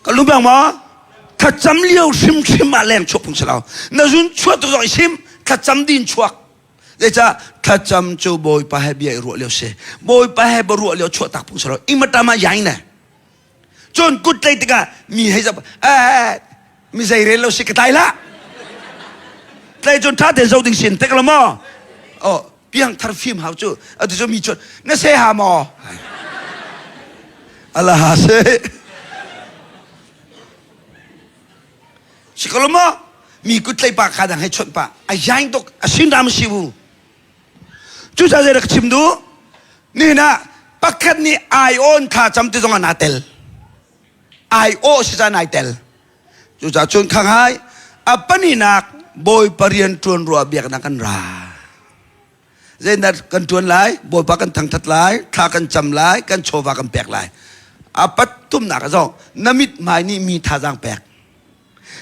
Ka lung bang maw? Thlacam lio hrimhrim ah leng chuak phung si lo. Na zun chuah tu zong i sim, thlacam din chuak. Zeicah thlacam cu Bawipa he bia i ruah lio si. Bawipa he ba ruah lio chuah tak phung si lo. Ingmatam ah yaing ne. Cun kut tlei tikah mi hei zap eh mi zei rel lo si ka tlai lah. Tlei cun ṭha tein zo ding sin tek lo maw? Oh, piang thar fim hau cu atu cu mi cun na se ha maw? Ala ha se. Si ko lo maw? Mi kut tlei pa kha dang hei chawnh pa. A yaing tuk a sin ram si bu. Cucaah zei rak chim duh? Nihin ah pakhat nih ai-awn thla cam ti zong ah naa tel. Ai-aw si caan ai tel. Cucaah cun khang hai a paninak Bawipa rian ṭuan ruah biaknak kan ra. Zeidah kan ṭuan lai? Bawipa kan thangṭhat lai, thla kan cam lai, kan chawva kan pek lai. A pathumnak zong na mithmai nih mi thazaang pek.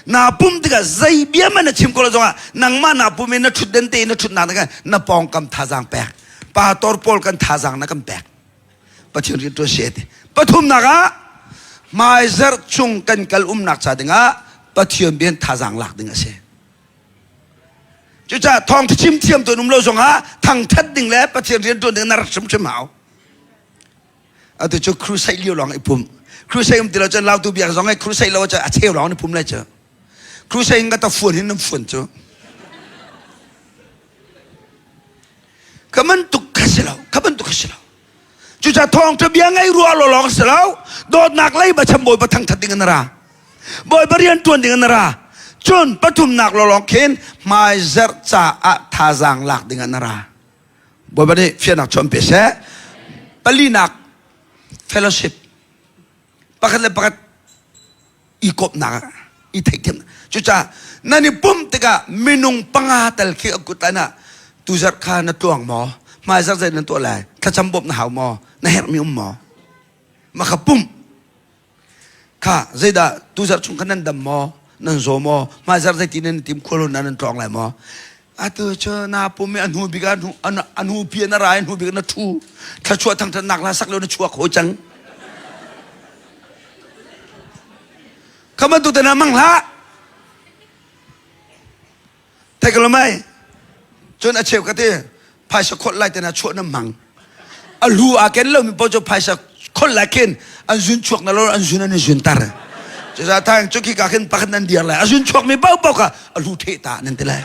Na pum tikah zei bia man na chim ko lo zongah nangmah na pum in na ṭhutden te in na ṭhutnak na na pawngkam thazaang pek. Pastor pawl kan thazaang na kan pek. Pathian rian ṭuan si ti. Pathumnak ah hmaizarh chung kan kal umnak ca dingah Pathian bian thazaang lak ding a si. Cucaah thawngṭha chim thiam tu um lo zongah thangṭhat ding le Pathian rian ṭuan ding na rak hrimhrim hau. Atu cu crusade lio lawng i pum. Crusade um ti lo cun lautu biak zong i crusade lo cun a cheu lawng ni pum lai cu. Crusade in ka ta fuan hin nan fuan cu. Ka bantuk kha si lo. Ka bantuk kha si lo. Cucaah thawngṭha bia ngei rua lo lawng si lo. Dawtnak lei ba cham Bawipa thangṭhat ding in ra. Bawipa rian ṭuan ding in ra. Cun pathumnak lo lawng khin hmaizarh caah thazaang lak ding in ra. Bawipa nih fiannak chuan pe seh. Palinak fellowship pakhat le pakhat i kawpnak i theihthiam cucaah nan i pumh tikah minung panga tal khi a kut ah tuzarh kha na tluang maw hmaizarh zei nan tuah lai thlacam bawmh na hau maw na herhmi um maw mah kha pumh kha zeidah tuzarh chung kha nan dam maw nan zaw maw hmaizarh zeiti nan tim khual nan nan tlawng lai maw atu cu na pum i a hnu bik ah a hnu pi na ra i hnu bik na ṭhu thluachuah thangṭhatnak hla sak lo na chuak hawi cang Kha bantuk te na mang hlah. Thei ko mai. Cun a cheu ka ti phaisa khawlh lai te na chuah na mang. A lu a ken lo mi paoh cu phaisa khawlh lai khin an zun chuak na lo an zun an i zun tar. Cucaah thang cu khi ka khin pakhat nan dir lai. A zun chuak mi paoh paoh kha a lu theh ta nan ti lai.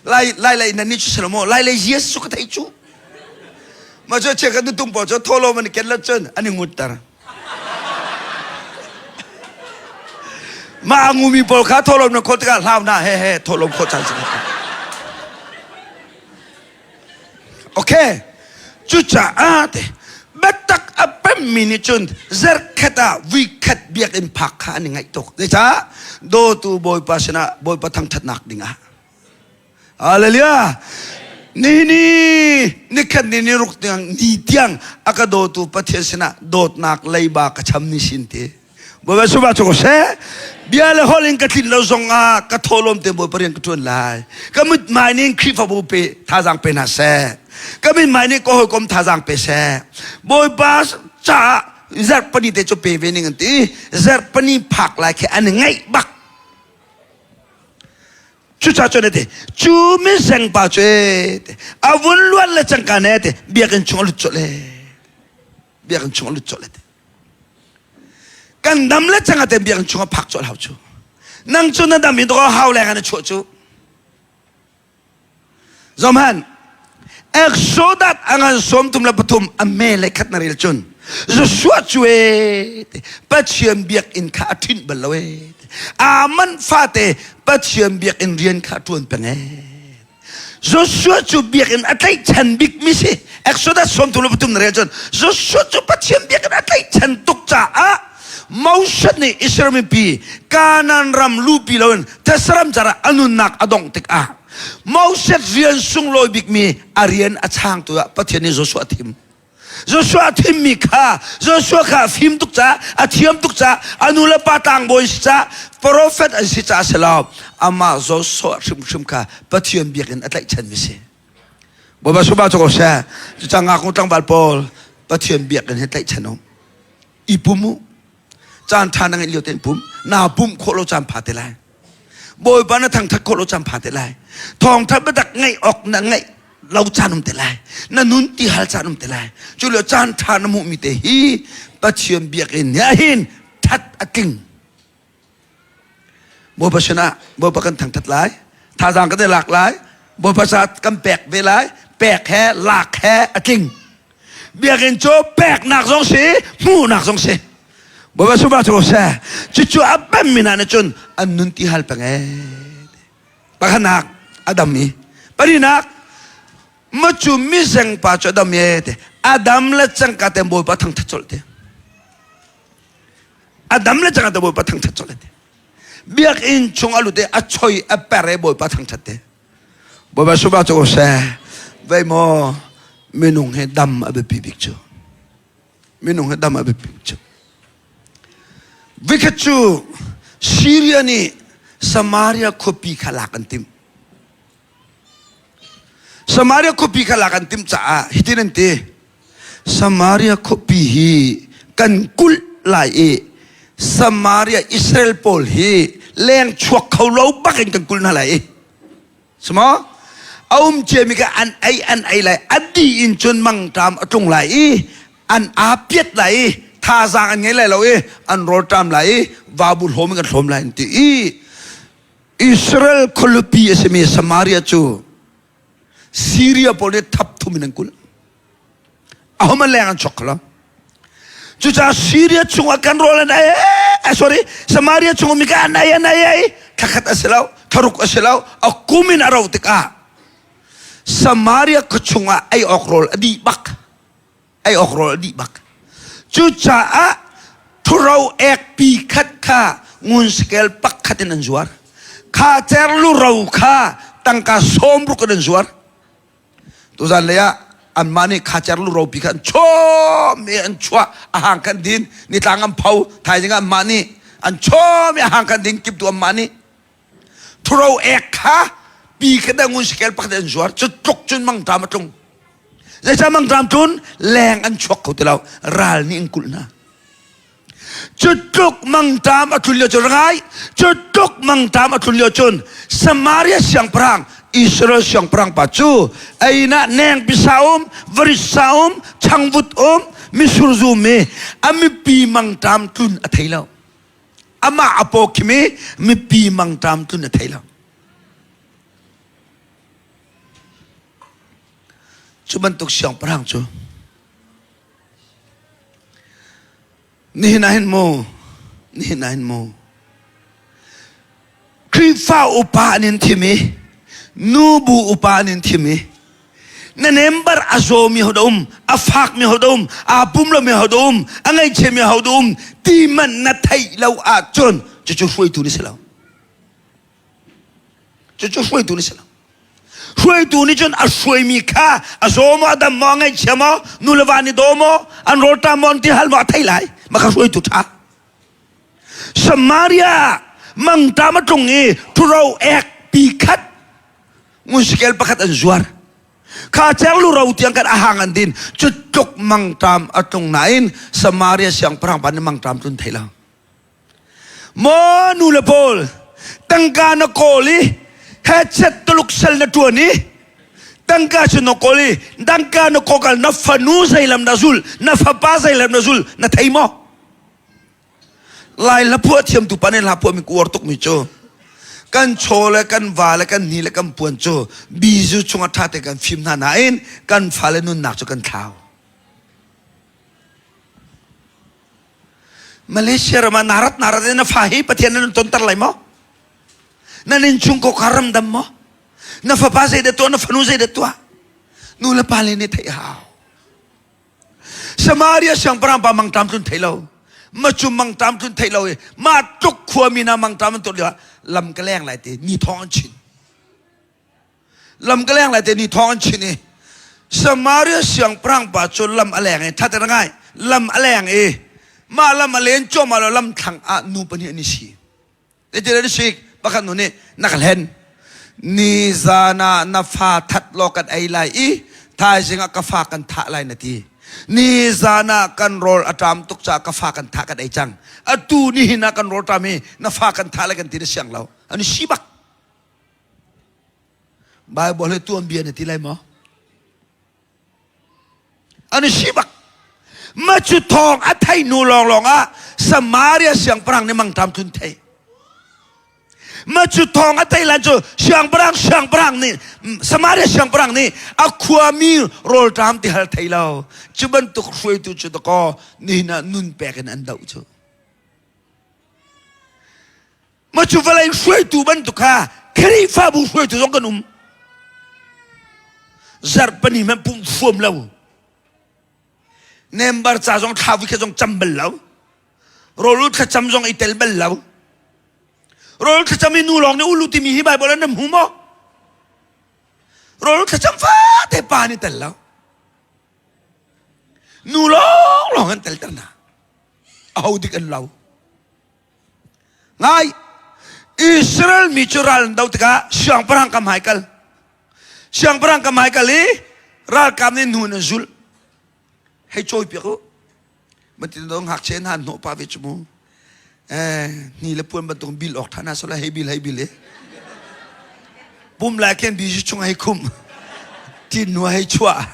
Lai lai lai nan ni chu selo lai lai yes su ka thei chu. Ma cu che kan tung paw cu tholo man ken la cun an i ngut tar. Ma angu mi pawl kha tholom na khol tikah hlau na he he tholom kho chan si. Okay. Cucaah te biatak a pemmi nih cun zarkhat ah vuikhat biakinn phak kha an i ngaih tuk. Zeicah? Dawtu Bawipa sinah Bawipa thangṭhatnak dingah. Hallelujah! Ni ni nikhat ni ni ruk tiang ni tiang a ka dawtu Pathian sinah dawtnak leiba ka cham ni sin ti. Bawipa suba cu ko seh. Bia le holh in ka tlin lo zong ah ka thawhlawm te Bawipa rian ka ṭuan lai. Ka mithmai nih Khrihfabu pe thazaang pe hna seh. Ka mithmai nih ka hawikom thazaang pe seh. Bawipa caah zarhpani te cu pe ve ning an ti. Zarhpani phak lai khi an i ngaih bak. Cucaah cun a ti, cu miseng pa cu e, a vun luan le cangka ne ti, biakinn chung a lut colh e. Biakinn chung a lut colh e ti. Kan dam le cang ate biakinn chung a phak colh hau cu. Nang cu na dam in dawh hau leng an chuah cu. Zomhan, Exodus a ngan sawm tum le pathum a me le khat na rel cun Joshua cu e Pathian biakinn kha a ṭhinh bal lo e Aman fate Pathian biakinn rian kha a ṭuan peng e Joshua cu biakinn a tlaihchan bikmi si Exodus sawm tum le pathum na rel cun Joshua cu Pathian biakinn a tlaihchan tuk caah Moses nih Israel mipi Kanaan ram lupi loin Thesram car ah a nunnak a dongh tikah Moses rian sunglawi bikmi a rian a changtu ah Pathian nih Joshua a thim. Joshua a thimmi kha Joshua kha a fim tuk caah a thiam tuk caah a nu le pa tlangbawi si caah prophet an si caah si lo amah Joshua hrimhrim kha Pathian biakinn a tlaihchanmi si. Bawipa suba cu ko seh. Cucaah ngaknu tlangval pawl. Pathian biakinn he tlaihchan um. I pum u. Caan ṭha na ngeih lio tein pum. Naa pumh khawh lo caan pha te lai. Bawipa na thangṭhat khawh lo caan pha te lai. Thawngṭha biatak ngaih awk na ngaih lo caan um te lai. Na nun ti hal caan um te lai. Cu lio caan ṭha na hmuhmi te hi Pathian biakinn nih ahhin ṭhat a tling. Bawipa sinah Bawipa kan thangṭhat lai. Thazaang kan i lak lai. Bawipa sa kan pek ve lai. Pek he lak he a tling. Biakinn cu peknak zong si, hmuhnak zong si. Bawipa sungah cu seh. Cucu a pemmi hna nih cun an nun ti hal peng ee. Pakhatnak a dam i palinak macu mizeng pa cu a dam e te. A dam le cangka te Bawipa thangṭhat colh te. A dam le cangka te Bawipa thangṭhat colh te. Biakinn chung a lut i a choi a per e Bawipa thangṭhat te. Bawipa sungah cu seh. Vei maw minung he dam a biapi bik cu. Minung he dam a biapi bik cu. Vikhat cu Syria nih Samaria khuapi kha lak an timh. Samaria khuapi kha lak an timh caah hitin an ti. Samaria khuapi hi kan kulh lai i Samaria Israel pawl hi leng chuak kho lo bak in kan kulh hna lai i Samaw a um ciami kha an ei an ei lai a dih in cun mangṭam a tlung lai i an aa piat lai i thazaang an ngei lai lo i an rawlṭam lai i vabu hlawm in kan hlawm lai an ti i Israel khualipi a simi Samaria cu Syria pawl nih thap thum in an kulh. Ahohmanh leng an chuak kho lo. Cucaah Syria chungah kan rawl an ei, eh, sorry, Samaria chung mi ka an ei an ei ei, thlakhat a si lo, thlaruk a si lo, a kum in a ro tikah Samaria khua chungah ei awk rawl a dih bak. Ei awk rawl a dih bak. Cucaah thuro ek pi khat kha ngun skel pakhat in an zuar. Kha cerlu ro kha tangka sawmruk in an zuar. Tuzan lei ah anmah nih kha cerlu ropi kha an chawm i an chuah a hang kan din nitlang an pho thaizing ah anmah nih an chawm i a hang kan din kiptu anmah nih thuro ek kha pi kha da ngun sikel pakhat an zuar cu tluk cun mangṭam a tlung zeicah mangṭam tlun leng an chuak kho ti lo ral nih an kulh hna Cu tluk mangṭam a tlun lio cu rangai, cu tluk mangṭam a tlun lio cun Samaria siangpahrang Israel siangpahrang pa cu a inn ah nengpi sa um, varit sa um, changvut um, mitsur zum i a mipi mangṭam tlun a thei lo. Amah a paw khim i mipi mangṭam tlun a thei lo. Cu bantuk siangpahrang cu Nihin ah hin mu, nihin ah hin mu, Khrihfa upa an in thim i, nubu upa an in thim i, na member a zawmi ho dah um, a fakmi ho dah um, aa pum lomi ho dah um, a ngaihchiami ho dah um, ti man na theih lo ahcun cucu hruaitu na si lo. Cucu hruaitu na si lo. Hruaitu nih cun a hruaimi kha a zaw maw, a dam maw, a ngaihchia maw, nu le va nih daw maw, an rawlṭam maw, an tihal maw a thei lai. Mah kha hruaitu ṭha. Samaria mangṭam a tlung i ṭhuro ek pi khat ngun pakhat an zuar. Kha cerlu ro tiang kan a hang an din. Cu tluk mangṭam a tlung nain Samaria siangpahrang pa nih mangṭam tlun thei lo. Maw nu le pawl tangka na kawl i headset tuluk sal na ṭuan i tangka cu na kawl i tangka na kokal na fanu zeilam na zul na fapa zeilam na zul na thei maw? Lai hla phuah thiamtu pa nih hla phuah mi uar tuk mi cu kan chaw le kan va le kan ni le kan puan cu bizu chungah ṭha te kan fim hna nain kan fale nunnak cu kan thlau. Malaysia ram ah narat narat in na fa hi Pathian nan tonter lai maw? Nan innchung ko kha ramdam maw? Na fapa zei dah tuah, na fanu zei dah tuah? Nu le pa le nih theih hau. Samaria siangpahrang pa mangṭam tlun thei lo. Ma cu mangṭam tlun thei lo i mah tluk khuami na mangṭam an tuah lio ah lam ka leng lai ti ni thawng an chin. Lam ka leng lai te ni thawng an chin i Samaria siangpahrang pa cu lam a leng i ṭhat in ngai lam a leng i mah lam a len cuahmah lo lam thlang ah nu pahnih an i si. Zeitin an i sik? Pakhat nu nih na ka hlen. Nizan ah na fa that law kan ei lai i thaizing ah ka fa kan thah lai na ti. Ni zan ah kan rawl a ṭam tuk caah ka fa kan thah kan ei cang. Atu nihin ah kan rawl ṭam hi na fa kan thah le kan ti na siang lo. An si bak. Bible he tuanbia na ti lai maw? An si bak. Ma cu thawng a thei nu lawnglawng ah Samaria siangpahrang nih mangṭam tlun thei. Ma cu thawng a thei lan cu siangpahrang siangpahrang nih Samaria siangpahrang nih a khuami rawlṭam ti hal thei lo. Cu bantuk hruaitu cu dakaw nihin ah nun pek in an doh cu. Ma cu vawlei hruaitu bantuk kha Khrihfabu hruaitu zong kan um. Zarhpani hmanh pumh fuam lo. Member ca zong thla vui kha zong cam bal lo. Rawl thlacam zong i tel bal lo. Rawl thlacam i nu lawng nih ulu timi hi Bible an hmu maw? Rawl thlacam fate pa nih tel lo. Nu lawng lawng an telter hna. Aho dik an lo. Ngai Israel mi cu ral an do tikah siangpahrang ka hmai kal. Siangpahrang ka hmai kal i ralkap nih hnu in an zulh. Hei cawi piak u. Matin do ngakchia hna hnawh pa ve cu mu. Eh, ni le puan bantuk bil awk than sola hei bil hei bil e. Pum lai khen bi chung hei khum. Tin nu hei chuah.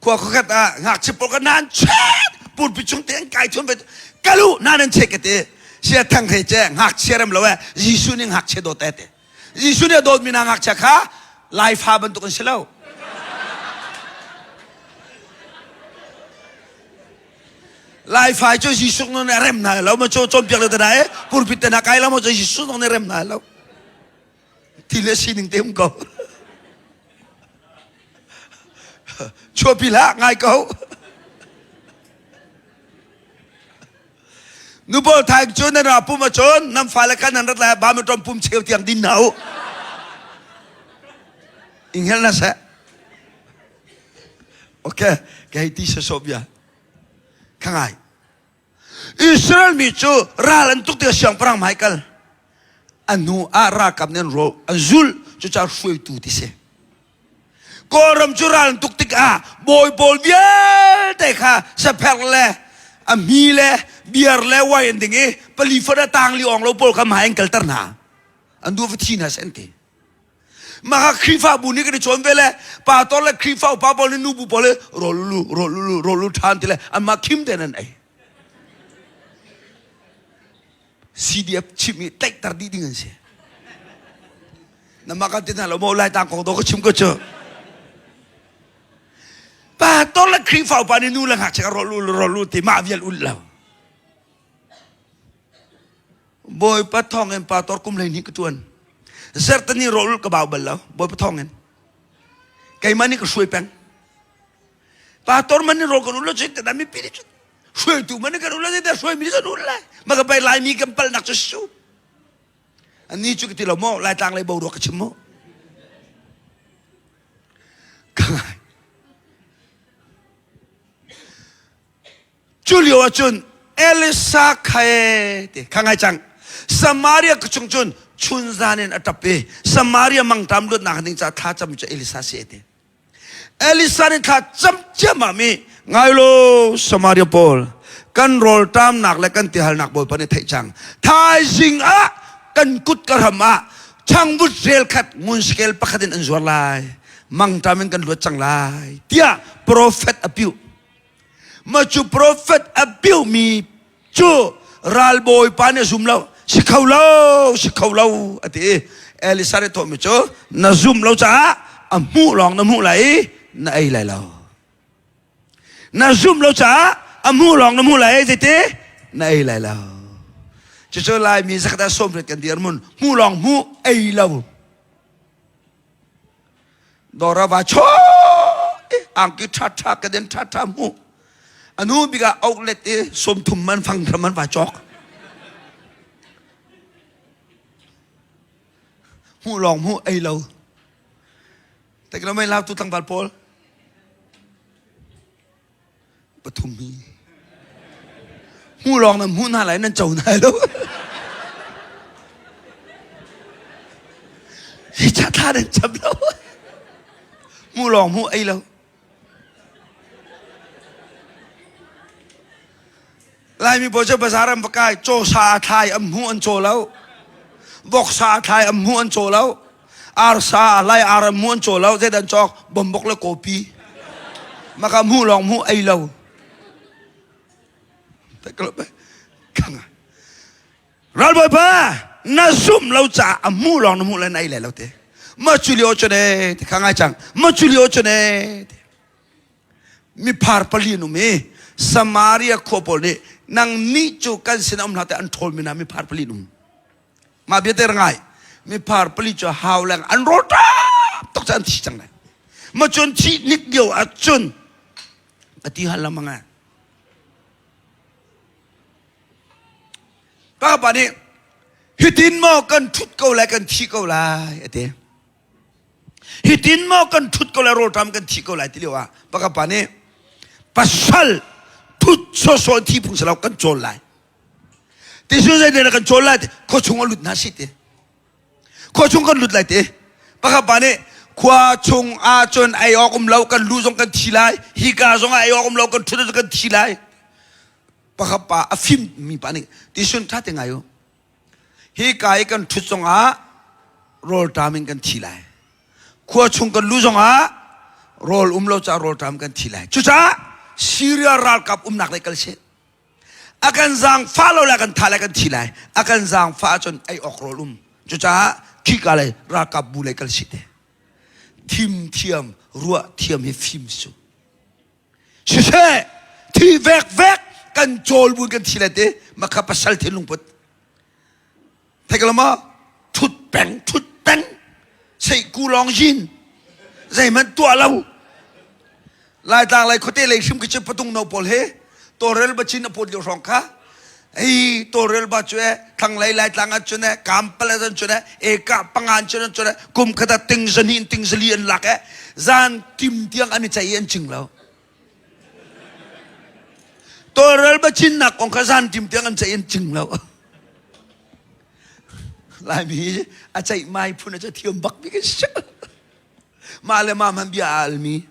Khua khuakhat ah ngakchia pawl ka nan chet purpi chung te an kai chun ve kalu nan an chek ka ti sia thang he che ngakchia rem lo e Jesuh nih ngakchia dawt e te Jesuh nih a dawt mi na ngakchia kha laifa bantuk an si lo Laifa cu Jesuh nih a rem hna lo ma cu cawnpiak le te na e purpit te na kai lo ma cu Jesuh nih a rem hna lo ti le sining te um ko chuahpi hlah ngai ko nubol thaing cu nan ra pum ahcun nan fale kha nan rat lai ba mi pum cheu tiang din hna u inghel na seh okay kei ti se so bia kha ngai Israel mi cu ral an tuk tikah siangpahrang hmai kal a hnu ah ralkap nih an ro an zulh cucaah hruaitu ti si Kawlram cu ral an tuk tikah bawi pawl vialte kha sapherh le a hmi le biar le wai an ding i pali fat a tang li ong lo pawl kha hmai an kalter hna an duh va thi hna seh an ti Mah kha Khrihfabu nih kan i cawn ve le pastor le Khrihfa upa pawl nih nubu pawl hi rawl ulu rawl ulu rawl ulu ṭhan ti le anmah khim tein an ei. CDF chim i tlaihter dih ding an si. Namah kan ti hna lo maw lai tang kong do ka chim ko cu. Pastor le Khrihfa upa nih nu le ngakchia rawl ulu rawl ulu ti mah vial ul lo. Bawipa thawngin pastor kum 12 ka ṭuan. Zarhteni rawl ka bau bal lo. Bawipa thawngin. Keimah nih ka hruai peng. Pastor man nih rawl kan ul lo cun tada mipi nih cun hruaitu man nih kan ul lo cun hruaimi nih kan ul lai. Mah ka pai Laimi kan palnak cu su. Ani cu ka ti lo maw Laitlang lei boruak ka chim maw. Ka ngai. Cu lio ahcun Elisa kha e ti kha ngai cang. Samaria ka chung cun chunzan in a ṭap i Samaria mangṭam luatnak ding caah thla cam cu Elisa si e ti. Elisa nih thla cam ciammam i ngai lo Samaria pawl kan rawlṭamnak le kan tihalnak Bawipa nih theih cang. Thaizing ah kan kut ka ram ah changvut rel khat ngun scale pakhat in an zuar lai. Mangṭam in kan luat cang lai tiah profet a piuh. Mah cu profet a piumi cu ralbawipa nih a zum lo. Si kho lo, si kho lo a ti i Elisa nih thawhmi cu na zum lo caah a hmuh lawng na hmuh lai i na ei lai lo. Na zum lo caah a hmuh lawng na hmuh lai i zeiti na ei lai lo. Cucu Laimi zakhat ah sawmriat kan dirhmun hmuh lawng hmuh ei lo. Dawr ah va chaw angki ṭha ṭha ka den ṭha ṭha hmuh anu bik ah outlet i 30 man fang thram an va cawk hmuh lawng hmuh ei lo tak lo mei lau tu tlangval pawl pathum hi hmuh lawng nan hmuh hna lai nan co hna lo hi cha thla nan cham lo. Mu lawng mu ei lo. Laimi pawl cu bazaar an va kai, cawsa a thlai an hmu an caw lo. Voksa a thlai an hmu an caw lo. Arsa lai ar an hmu an caw lo. Zeidah an cawk? Bombok le kawpi. Maka hmu lawng hmu ei lo. Ralbawipa na zum lo caah a hmu lawng na hmuh le na ei lai lo te. Ma cu lio cun ee ti kha ngai cang. Ma cu lio cun ee ti. Miphar pali an um i Samaria khua pawl nih nang nih cu kan sin um hlah te an ṭhawl mi hna miphar pali an um. Mah bia te ngai. Miphar pali cu hau leng an rawl ṭap tuk cu an thi cang lai. Ma cun thih nik lio ahcun ka ti hal lengmang ai. Ka pa nih hitin maw kan ṭhut ko lai kan thi ko lai a ti. Hitin maw kan ṭhut ko lai rawlṭam kan thi ko lai ti lio ah pa pa nih pasal thut sawsawh thi phung si lo kan cawl lai. Ti su zei na kan cawl lai ti khua chung a lut hna si ti. Khua chung kan lut lai ti. Pakhat pa nih khua chung ah cun ei awk um lo kan lu zong kan thi lai hika zong ah ei awk um lo kan ṭhut zong kan thi lai. Pakhat pa a fim mi pa nih ti sun ṭha te ngai u. Hika i kan ṭhut zong ah rawlṭam in kan thi lai. Khua chung kan lu zong ah rawl um lo caah rawlṭam kan thi lai. Cucaah Syria ralkap umnak lei kal sih. A kan zaangfah lo le a kan thah le kan thi lai. A kan zaangfah ahcun ei awk rawl um. Cucaah khika lei ralkap bu lei kal sih te. Thim thiam, ruah thiam hi fim su. Siseh, thi vek vek kan cawl bu kan thi le te makha pasal thinlung put. Thei ko ma thut peng thut peng sei ku long yin zeihmanh tuah lo Laitlang lai khuate lei hrim khi cu patung no pawl he tawlrel ba chin a pawt lio hrawng kha ei tawlrel ba cu e thlanglei Laitlang ah cun e kampala zan cun e eka pangan cun cun e kum khat ah ting zani in ting zali an lak e zan tim tiang an i cei i an cing lo Tawlrel ba cinnak kong kha zan tim tiang an ceih an cing lo. Laimi a ceih mai phun a ca thiam bak mi kan si. Mah le mah man bia a almi.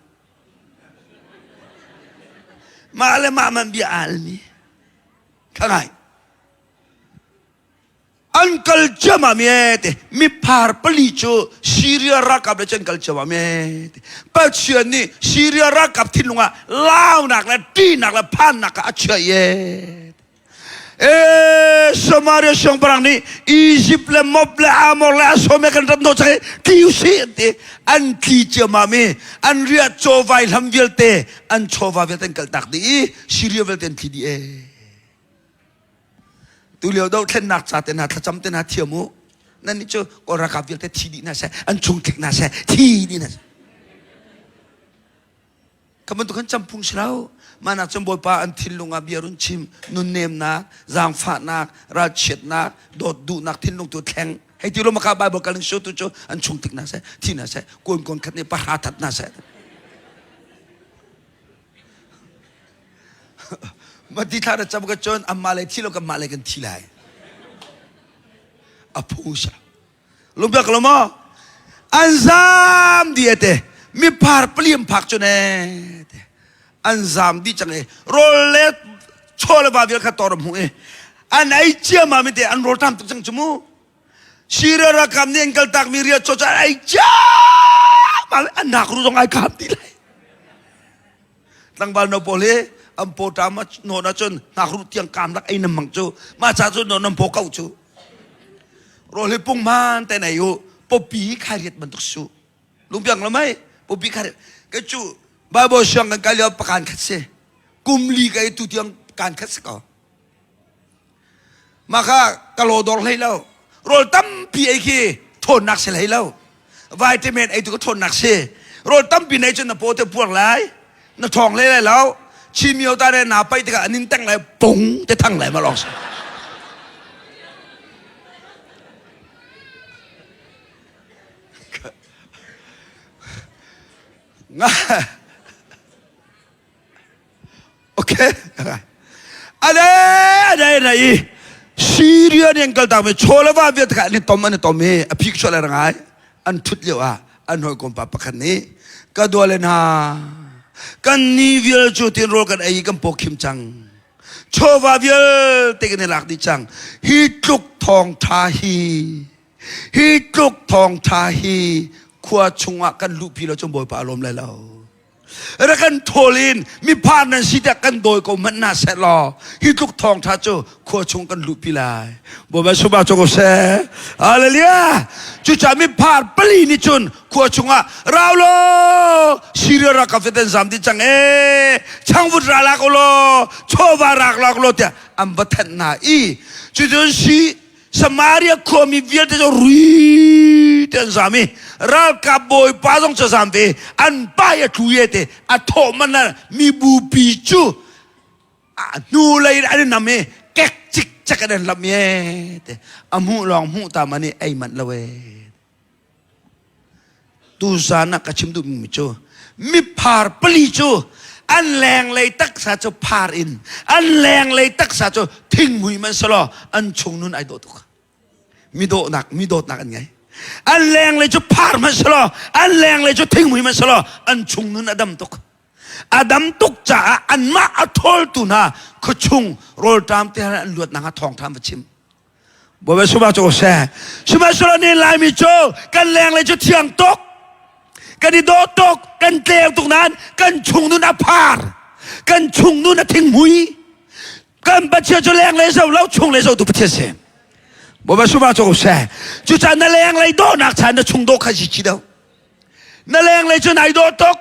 Mah le mah man bia a almi. Kha ngai. An kal ciammam e te miphar pali cu Syria ralkap le cu an kal ciammam e te Pathian nih Syria ralkap thinlung ah launak le ṭihnak le phannak kha a chiah e e Samaria siangpahrang nih Egypt le Moab le Amor le Assom kan rat hnawh cang i tli usih an ti an tli ciammam i an riah chawvai hlam vialte an chawva vialte an kaltak dih i Syria vialte an tli dih e Tulio dohthlennak ca te hna thlacam te hna thiam u. Nan nih cu Kawl ralkap vialte thi dih hna seh, an chung tlik hna seh, thi dih hna seh. Ka bantuk kan cam phung si lo. Mah nak cun Bawipa an thinlung ah bia run chim, nunnemnak, zaangfahnak, ralchiatnak, dawt duhnak thinlung tu thleng. Hei ti lo maka Bible kal in tu cu an chung tik hna seh, thi hna seh, kawn kawn khat nih pahra that hna seh. Mati thla na cam ka cun amah le thi lo kanmah le kan thi lai. A phu sa. Lungbiak lo maw? An zam di ate mi par paliam phak cu ne te. An zam di cang e rawl le chaw le va vial kha tor hmu e. An ei cia ma mi te an rawl tam tuk cang chu mu. Syria ralkap nih an kaltak mi riat chaw cu an ei cia ma an nak ru zong ai kham ti lai. Tlangval no pawl hi an paw ṭam nawn ahcun hnakruh tiang kaam lak ei nan mang cu mah ca cu nawn nan paw ko cu rawl hi punghman te nei u pawpi khai riat bantuk su lungpiang lo mei pawpi khai riat ke cu Bible siang kan kai lio pakan khat si kum li ka i tu tiang kan khat si ko Mah kha ka lawdor hlei lo. Rawl tampi ei khi ṭhawnnak si hlei lo. Vitamin ei tu ka ṭhawnnak si. Rawl tampi nei cun na paw te puar lai. Na ṭhawng hlei lai lo. Chimio ta ne na paih tikah an in teng lai pung te thang lai ma lawng si. Nga Okay. Ade ade na i Syria nih an kal tak mi chawlava viat kha an i tom an i tom i a phik chuah le rangai an thut lio ah an hawikom pa pakhat nih Ka duale hna, kan ni vial cu tin rawl kan ei kan paw khim cang. Chawva vialte kan i lak dih cang. Hi tluk thawngṭha hi, hi tluk thawngṭha hi khua chungah kan luhpi lo cun Bawipa a lawm lai lo. Rak kan thawl in miphar nan si tiah kan dawi ko hmanh hna seh law hi tluk thawngṭha cu khua chung kan luhpi lai. Bawipa suba cu ko seh. Hallelujah. Cucaah miphar pali nih cun khua chungah rau law Syria ralkap feten zam dih cang ee changvut ra lak u law chawva rak lak law tiah an va thanh hna i cuticun si Samaria khuami vialte cu ri te an zam i ralkap bawipa zong cu zam ve an pa i a tlu ye te a thawh man ah mibupi cu hnu lei in an i nam i kek cikcek in an lam ye te a hmuh lawng hmuh ta man i ei manh lo e Tuzan ah ka chim duhmi cu miphar pali cu an lenglei taksa cu phar in an lenglei taksa cu thingmui man selaw an chung nun ai dawh tuk. Mi dawhnak mi dawtnak an ngei. An lenglei cu phar man selaw an lenglei cu thingmui man selaw an chung nun a dam tuk. A dam tuk caah anmah a ṭhawltu hna khuachung rawlṭam te an luatnak ah thawngṭha va chim. Bawipa suma cu seh. Sihmanhsehlaw ni Laimi cu kan lenglei cu thiang tuk. Kan i dawh tuk, kan tleu tuk nain kan chung nun a phar. Kan chung nun a thinghmui. Kan Pathian cu lenglei zo lo, chunglei zo tu Pathian si. Bawipa suma cu seh. Cucaah na lenglei dawhnak chan na chung dawh kha si chi deuh. Na lenglei cu nai dawh tuk.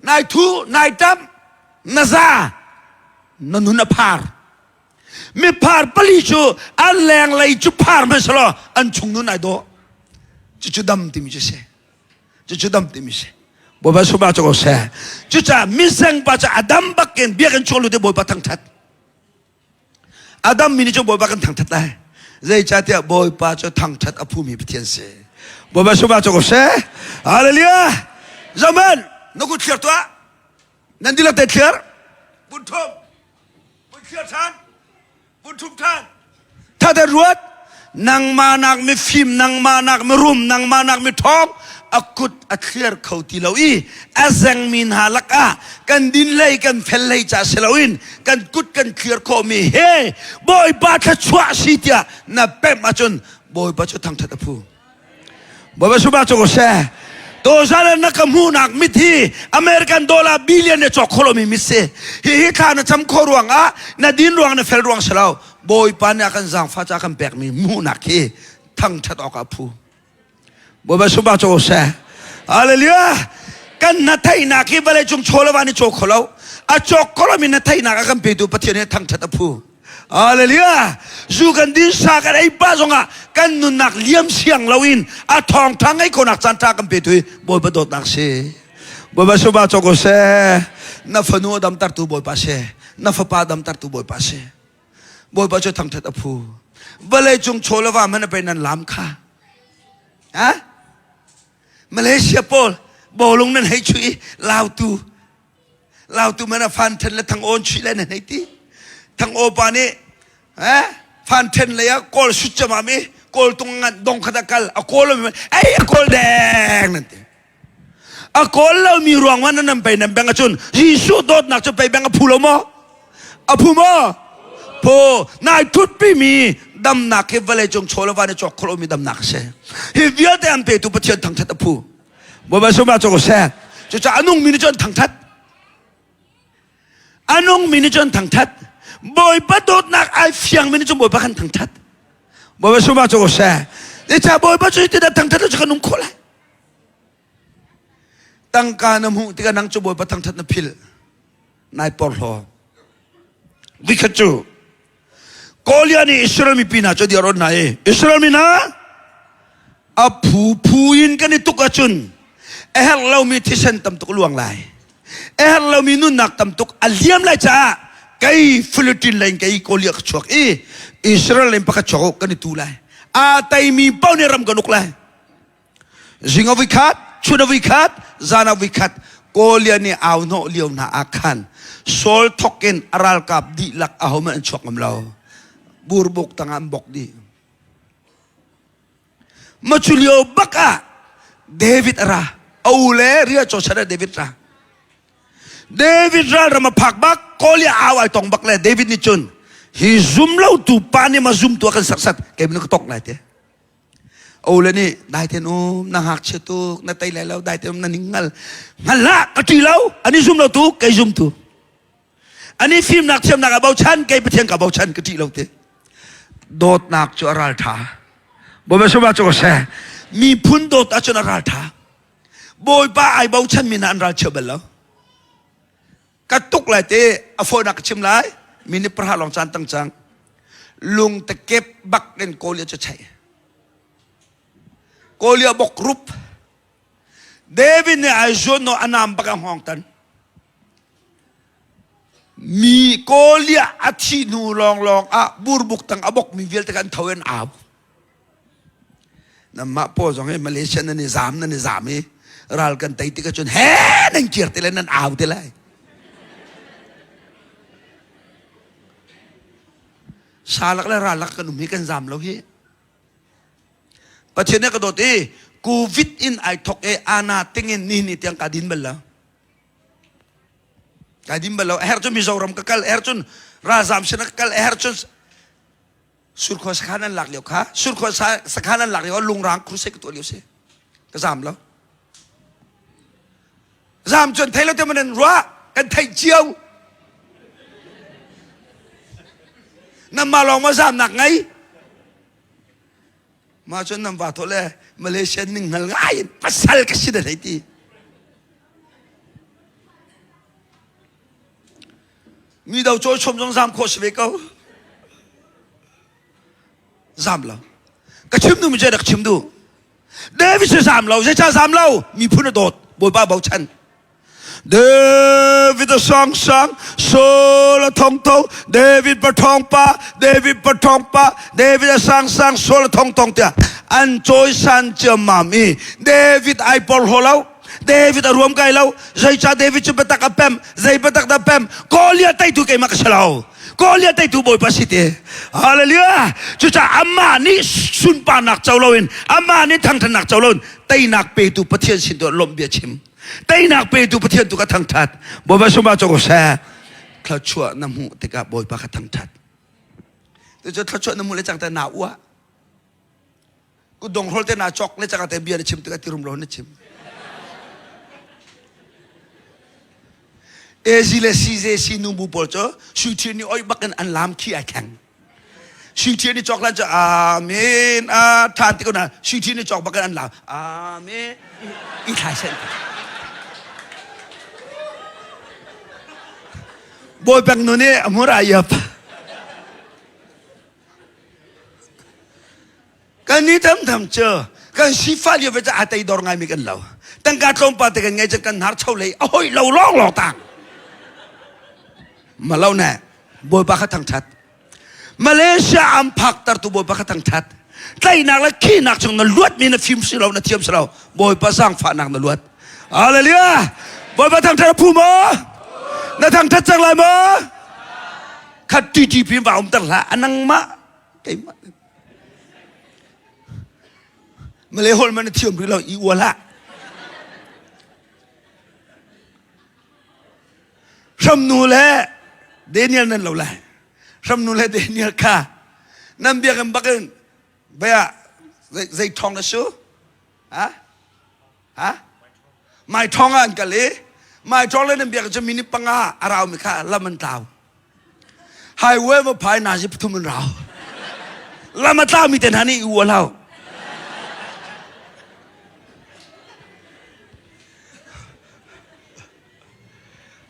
Nai thu, nai tam, na za, na nun a phar. Miphar pali cu an lenglei cu phar hmanh law an chung nun ai dawh. Cucu dam timi cu si. Cucu dam timi si. Bawipa suma cu ko seh. Cucaah miseng pa cu a dam bakin biakinn chung lut i Bawipa thangthat. A dam mi nih cu Bawipa kan thangthat lai. Zeicahtiah Bawipa cu thangthat a phumi Pathian si. Bawipa suma cu ko seh. Hallelujah. Zaman na kut thliar tuah. Nan dihlak te thliar. Vun thum. Vun thliar ṭhan. Vun ṭhum ṭhan. Thate ruat. Nangmah nak mifim, nangmah nak mirum, nangmah nak miṭhawng a kut a thliar kho ti lo i a zengmi hna lakah kan din lei kan fel lei ca si loin kan kut kan thliar khawhmi he Bawipa thluachuah si tiah na pemh ahcun Bawipa cu thangṭhat a phu. Bawipa sumah cu ko seh. Tozan na ka hmuhnak mit hi American dollar billion ne cawk kholo mi mit si. Hi hi thla na cam kho ruang ah na din ruang na fel ruang si lo. Bawipa nih a kan zaangfah ca kan pekmi hmuhnak hi thangthat awk ah phu. Bawipa sumah cu ko seh. Hallelujah. Kan na theihnak hi vawlei cung chaw le va nih cawk kholo. A cawk kholo mi na theihnak a kan petu Pathian hi thangthat a phu. Hallelujah! Zu kan din sa kan ei pa zongah kan nunnak liam siang loin a thawngtha ngei khonak caan tha kan pe tu hi Bawipa dawtnak si. Bawipa suba cawk ko seh. Na fanu a damtertu Bawipa si. Na fapa damtertu Bawipa si. Bawipa cu thangthat a phu. Vawlei cung chaw le va hmanh a pe nan lam kha. Ha? Malaysia pawl bawlung nan hei chuih i lautu Lautu man a fan then le thang awn chuih le nan hei ti. Thang aw pa nih eh fan then lei ah kawl sut cama mi kawl tung ngan dong khat a kal a kawl mi ei a kawl deng nan ti. A kawl lo mi ruang man nan pei nan beng acun Jesuh dawtnak cu pei beng a phu lo maw? A phu maw? Phu nai thut pi mi damnak hi vawlei cung chaw le va nih cawk kholo mi damnak a si. Hi vialte an petu Pathian thangthat a phu. Bawipa sumah cu seh. Cucaah a nungmi nih cun thangthat. A nungmi nih cun thangthat. Bawipa dawtnak ai fiangmi nih cun Bawipa kan thangthat. Bawipa sumah cu seh. Zeicah Bawipa cu hitin a thangthat cu kan nung khawh lai. Tangka na hmuh tikah nang cu Bawipa thangthat na philh. Nai porhlaw. Vikhat cu Kawlia nih Israel mipi hna cu a dir hna i Israel mi hna a phu phu in kan i tuk ahcun a herh lomi thisen tam tuk luang lai a herh lomi nunnak tam tuk a liam lai caah kei Philippine lei in kei Kawlia ka chuak i Israel in pakhat chuak kan i tu lai aa teimi paoh nih ram kan uk lai Zing a vuikhat, chun a vuikhat, zan a vuikhat Kawlia nih au hnawh lio hna ah khan Saul thok in a ralkap dihlak ahohmanh an chuak ngam lo. Burbuk tangah an bok dih. Macu lio bak ah David a ra. A u le ria cho chan David ra. David ral ram a phak bak Goliath au ai tong bak le David nih cun hi zum lo tu pa nih ma zum tu kan saksat kei ka tok lai te. O le nih dai ten um na ngakchia tuk na tei lai lo dai ten um na ning ngal ngal la ka ṭi lo ani zum lo tu kei zum tu ani fimnak thiamnak a bochan kei Pathian ka bochan ka ṭih lo te dawtnak cu a ral ṭha Bawipa suma cu ka seh miphun dawt ahcun a ral ṭha Bawipa ai bochan mi hna an ral chia bal lo ka tuk lai te a fawinak ka chim lai minute pahra lawng caan tang cang lung te kep bak in Goliath cu chaih Goliath bok rup David nih ai zuan no anam bak a hngawng tan mi Goliath a thi hnu lawnglawng ah burbuk tang a bok mi vialte kan tho in au Nanmah paw zong hi Malaysia nan i zam nan i zam i ral kan tei tik ahcun he nan kir te lai nan au te lai. Salak le ralak kan um hi kan zam lo hi. Pathian nih ka dawt i COVID in ai thok i ana tingin ni ni tiang ka din bal lo. Ka din bal lo. Her cun Mizoram ka kal, her cun ralzam sin ka kal, her cun Surkhua sakhan an lak lio kha surkhua sakhan an lak lio lungrang crusade ka tuah lio si ka zam lo zam cun thei lo te man ruah kan theih cio nan ma lawng ma zam nak ngei ma cun nan va tho le Malaysia ning hngal ngai in pasal ka si da thei ti Mi do cawi chom zong zam khawh si ve ko. Zam lo. Ka chim duhmi cu rak chim duh. David cu zam lo. Zeicah zam lo? Miphun a dawt. Bawipa bochan. David a sang sang, Saul a thong tho, David pa thong pa, David pa thong pa, David a sang sang, Saul a thong thong tiah an cawisan ciammam i David ai porhlaw lo. David a ruam kai lo zeicah David cu biatak a pem zei biatak dah pem Goliath teitu keimah ka si lo Goliath teitu Bawipa si ti Hallelujah cucaah amah nih sunparnak co loin amah nih thangthatnak co loin teinak petu Pathian sin tu lawmh bia chim teinak petu Pathian tu ka thangthat Bawipa sumah co ko seh thluachuah na hmuh tikah Bawipa ka thangthat Cucu thluachuah na hmuh le cang te na uah Kutdong hrol te na chok le caka te bia na chim tikah ti rumro na chim. AZ le CJC nu bu pawl cu Sui Ṭhi nih oi bak in an lam khi ai thleng. Sui Ṭhi nih cawk lan cu Amen a ṭhan ti ko na Sui Ṭhi nih cawk bak in an lam Amen i thlai sen. Bawi peng nu nih a hmur a iap. Kan ni thamtham cu kan sifah lio ve cu aa teidor ngaimi kan lo. Tangka tlawmpal te kan ngei cun kan hnar cho lei a hoih lo lawng lawng tang. Malo ne Bawipa kha thangthat. Malaysia am phak tartu Bawipa kha thangthat. Tlaihnak le khinak chung na luat mi na fim si lo na thiam si lo. Bawipa zaangfahnak na luat. Hallelujah. Bawipa thangthat a phu maw? Na thangthat cang lai maw? Khat TTP va um ter hlah. Anangmah keimah Malay holh man na thiam rih lo i ual hlah. Hramnu le Daniel nan lo lai. Hramnu le Daniel kha nan biakinn bakin baya zei thong na su? Ha? Ha? Mai thong ah an kal i mai thong le nan biakinn cu minute panga a rau mi kha lam an tlau. Highway va phai na si pathum an rau. Lam a tlau mi te hna nih i ual hau.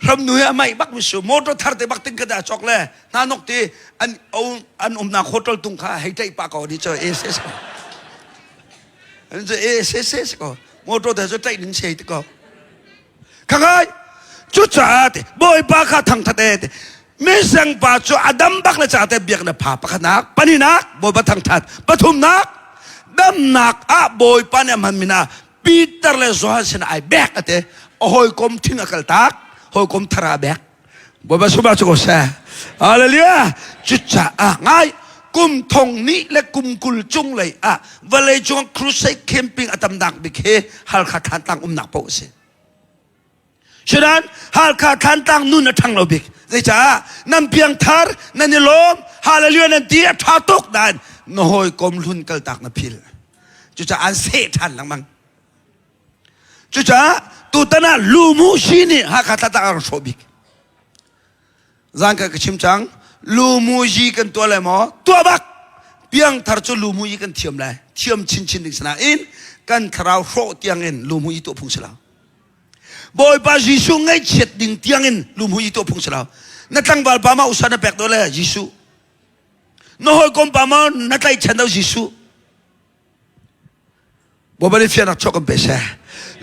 Ramnu hi a maih bak mi su motor thar te bak ting ka da chok le hna nok ti an an umnak hotel tung kha hei taih pa ko ni cho e se ko an cho e se se ko motor te cho taih ning se te ko Khangai cucaah te Bawipa kha thangthat e te misang pa cu adam bak le ca te biak na pha pakhatnak pahnihnak Bawipa thangthat pathumnak damnak ah Bawipa nih a hman min ah Peter le Johan sin ai bek ate a hawikom thing a kal tak hawikom thar a bek Bawipa suma cu ko seh Hallelujah cucaah ngai. Kum thong nih le kum 20 cung lei ah vawlei cung crusade camping a tam nak bik hi Halkha Thantlang umnak paoh a si. Cunan Halkha Thantlang nun a ṭhang lo bik. Zeicah nan piangthar, nan i lawm, hallelujah nan ti a ṭha tuk nain na hawikom hlun kaltak na phil. Cucaah an seh ṭhan lengmang. Cucaah tutan ah lumu shi nih Hakha Thantlang a rak hrawh bik. Zan ka ka chim cang, lumu yi kan tuah lai maw? Tuah bak! Piangthar cu lumu yi kan thiam lai. Thiam chinchin ding sinain kan thlarau hrawh tiangin lumu yi tuah phung si lo. Bawipa Jesuh ngaihchiat ding tiangin lumhui i tuah phung si lo. Na tlangval pa ma usa na pek do le Jesuh. Na hawikom pa ma na tlaichan do Jesuh. Bawipa nih fiannak chuak kan pe seh.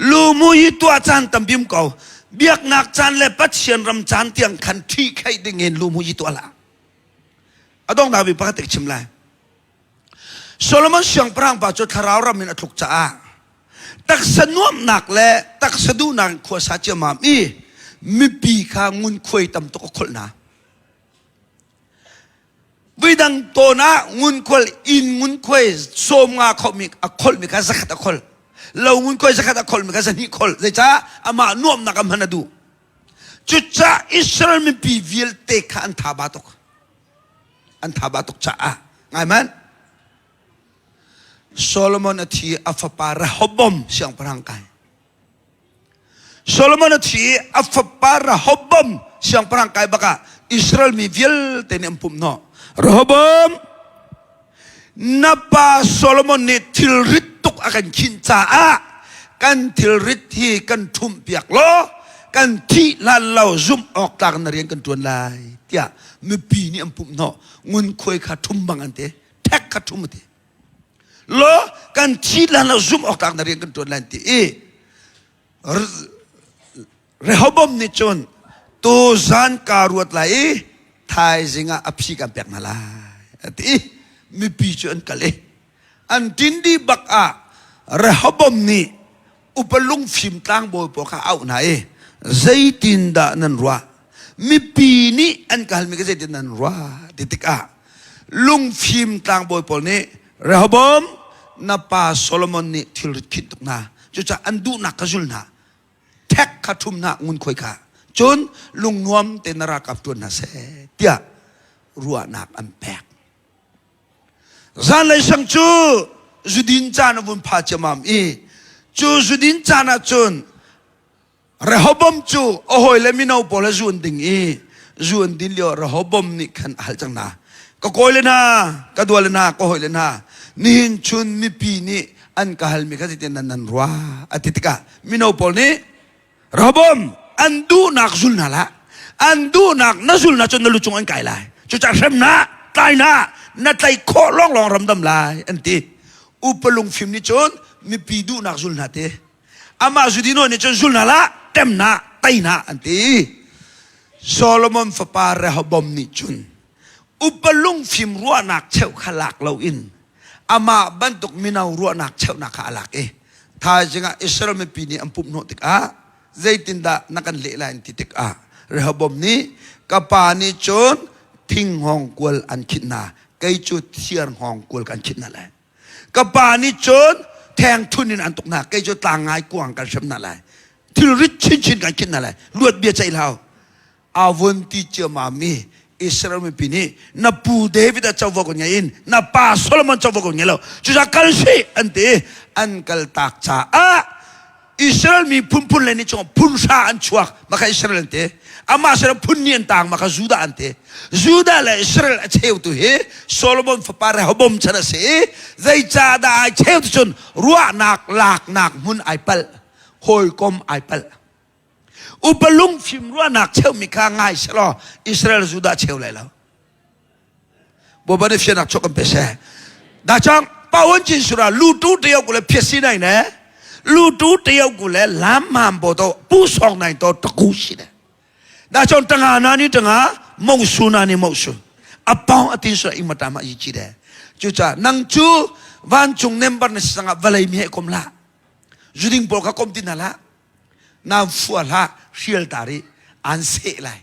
Lumui i tuah caan tambim ko. Biaknak caan le Pathian ram caan tiang khan ṭhi kheih ding in lumui i tuah hlah. A donghnak bik pakhat te ka chim lai. Solomon siangpahrang pa cu thlarau ram in a tluk caah taksa nuamhnak le taksa duhnak in khuasa ciammam i mipi kha ngunkhuai tam tuk a kholh hna. Voidang tawn ah ngunkhual inn ngunkhuai 50 kholhmi a kholhmi kha 100 a kholh. Lo ngunkhuai 100 a kholhmi kha 200 kholh. Zeicah amah nuamhnak a hman a duh. Cucaah Israel mipi vialte kha an tha ba tuk. An tha ba tuk caah ngai man. Solomon a thi a fapa Rehoboam siangpahrang kai. Solomon a thi a fapa Rehoboam siangpahrang kai bakah Israel mi vialte nih an pumh hnawh. Rehoboam na pa Solomon nih thilrit tuk a kan khinh caah kan thilrit hi kan ṭhumh piak law kan thih hlan lo zumh awk tlak na rian kan ṭuan lai tiah mipi nih an pumh hnawh ngunkhuai kha ṭhum bang an ti ṭhek kha ṭhum a ti law kan thi lan lo zumh awk tlak na rian kan ṭuan lai ti i Rehoboam nih cun tu zan ka ruat lai i thaizing ah a phi kan pek hna lai a ti i mipi cu an kal i an ṭin dih bak ah Rehoboam nih upa lungfim tlangbawi pawl kha a auh hna i zeitindah nan ruah mipi nih an ka halmi ka zeitin nan ruah ti tikah lungfim tlangbawi pawl nih Rehoboam na pa Solomon nih thilrit khinh tuk hna cucaah an duhnak kha zul hna thek kha ṭhum hna ngunkhuai kha cun lungnuam te na ralkap ṭuan hna seh tiah ruahnak an pek Zanlei sang cu zudin caan a vun pha ciammam i cu zudin caan ah cun Rehoboam cu a hawile mino pawl he zu an ding i zu an din lio Rehoboam nih khan a hal cang hna. Ka kawile hna, ka duale hna, ka hawile hna, nihin chun mipi nih an ka halmi kha zeitin nan nan ruah a ti tikah mino pawl nih Rehoboam an duhnak zul hna hlah. An duhnak na zul na cun na lu cung an kai lai. Cucaah hrem hna, tlai hna, na tlaih khawh lawnglawng ramdam lai an ti. Upa lungfim nih cun mipi duhnak zul hna ti. Amah Zudino nih cun zul hna hlah, tem hna, tei hna an ti. Solomon fapa Rehoboam nih cun upa lungfim ruahnak cheuh kha lak loin amah bantuk mino ruahnak cheuhnak kha a lak i thaizing ah Israel mipi nih an pumh hnawh tikah zeitindah na kan leh lai an ti tikah Rehoboam nih ka pa nih cun thinghawng kual an khinh hna kei cu thiar hngawng kual kan khinh hna lai ka pa nih cun theng thun in an tuk hna kei cu tlang ngai kuang kan hrem hna lai thilrit chinchin kan khinh hna lai luat bia ceih hlau a vun ti ciammam Israel mipi nih na pu David a covo ko ngei in na pa Solomon covo ko ngei lo cucaah kal sih an ti an kal tak caah Israel mi phunphun le nih chung phun hra an chuak maka Israel an ti amah sin phun ni an tang maka Judah an ti Judah le Israel a cheu tu hi Solomon fapa Rehoboam chan a si i zeicah dah ai cheu tu cun ruahnak laknak hmun ai palh hawikom ai palh Upa lungfim ruahnak cheumi kha ngai selaw Israel Judah cheu lai lo. Bawipa nih fiannak chuak kan pe seh. Da chang pawan chin sura lutu teo ku le phiasi nai ne lutu teo ku le lam mam bo to pu song nai to taku si ne. Da chong tanga na ni tanga mong su na ni mong su. Apong atin sura ingmata ma yi chi de. Chu cha nang chu vancung nembar na sanga valei mi he kom la. Zuding pawl kha kom tin na la. Naan fua hlah hrial ta rih an seh lai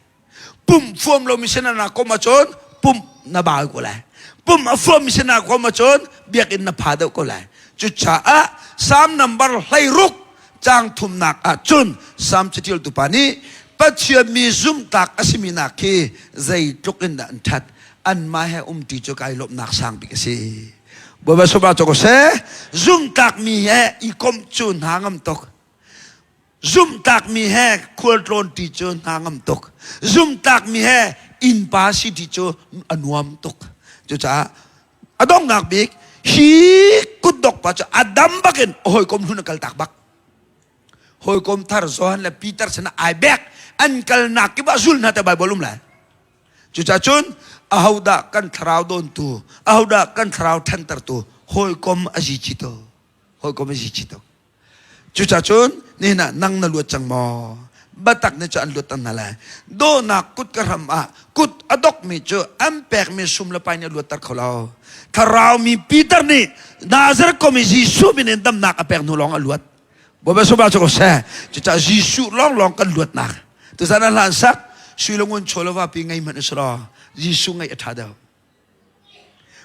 pum fuam lomi sin na kom ahcun pumh na bau ko lai. Pum a fuam si na kom ahcun biakinn na pha deuh ko lai. Cucaah Salm number 16 caang thumnak ah cun Salm catialtu pa nih Pathian mi zumhtlak a simi nak khi zeitluk in dah an ṭhat anmah he umṭi cu kai lawmhnak sang bik a si. Bawipa sungah cu ko seh zumhtlakmi he i komh cu hna ngam tuk. Zumhtlakmi he khualtlawn ṭi cu hna ngam tuk. Zumhtlakmi he innpa si ṭi cu a nuam tuk. Cucaah a donghnak bik hi kutdok pa cu a dam bakin a hawikom hlun a kaltak bak. Hawikom thar Johan le Peter sinah ai bek an kalnak kip ah zul hna te Bible um lai. Cucaah cun ahodah kan thlarau dawntu, ahodah kan thlarau ṭhantertu hawikom a zi chito. Hawikom a zi chito. Cucaah cun nihin ah nang na luat cang maw? Biatak nih cun an luatter hna lai. Dawhnak kut ka hram ah kut a dokmi cu an pekmi sum le pai nih a luatter kho lo. Thlarau mi Peter nih Nazareth kom i Jesuh min in damnak a pek hnu lawng a luat. Bawipa sumah cu ko seh. Cucaah Jesuh lawnglawng kan luatnak. Tuzan ah hlan sak sui le ngun chaw le vapi ngei hmanh usih Jesuh ngeih a ṭha deuh.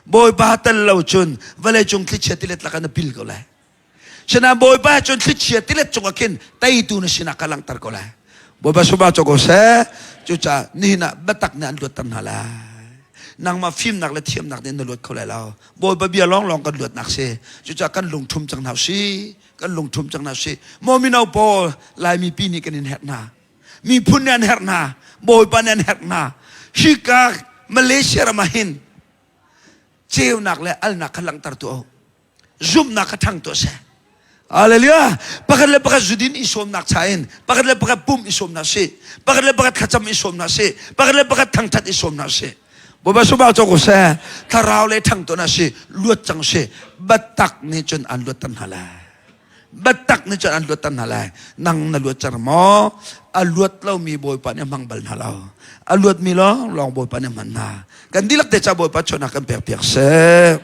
Bawipa tel lo cun vawleicung thlichia tilet lakah na pil ko lai. Sinain Bawipa cun thlichia tilet cungah khin teitu na sinak kha langhter ko lai. Bawipa sumah cu ko seh. Cucaah nihin ah biatak nih an luatter hna lai. Nangmah fimnak le thiamnak nih na luat kho lai lo. Bawipa bia lawnglawng kan luatnak si. Cucaah kan lungṭhum cang hna usih. Kan lungṭhum cang hna usih. Maw mino pawl Laimi pi nih kan in herh hna. Miphun nih an herh hna. Bawipa nih an herh hna. Hika Malaysia ram ah hin ceunak le alnak kha langhter tuah u. Zumhnak kha ṭhang tuah seh. Hallelujah. Pakhat le pakhat zudin i sawmnak cha in, pakhat le pakhat pum i sawmnak si, pakhat le pakhat thlacam i sawmnak si, pakhat le pakhat thangṭhat i sawmnak si. Bawipa subah cawk u seh. Thlarau le ṭhang tuah na si, luat cang si. Biatak nih cun an luatter hna lai. Biatak nih cun an luatter hna lai. Nang na luat cang maw? A luat lomi Bawipa nih a hmang bal hna lo. A luatmi lawng lawng Bawipa nih a hman hna. Kan dihlak te ca Bawipa chawhnak kan pek piak seh.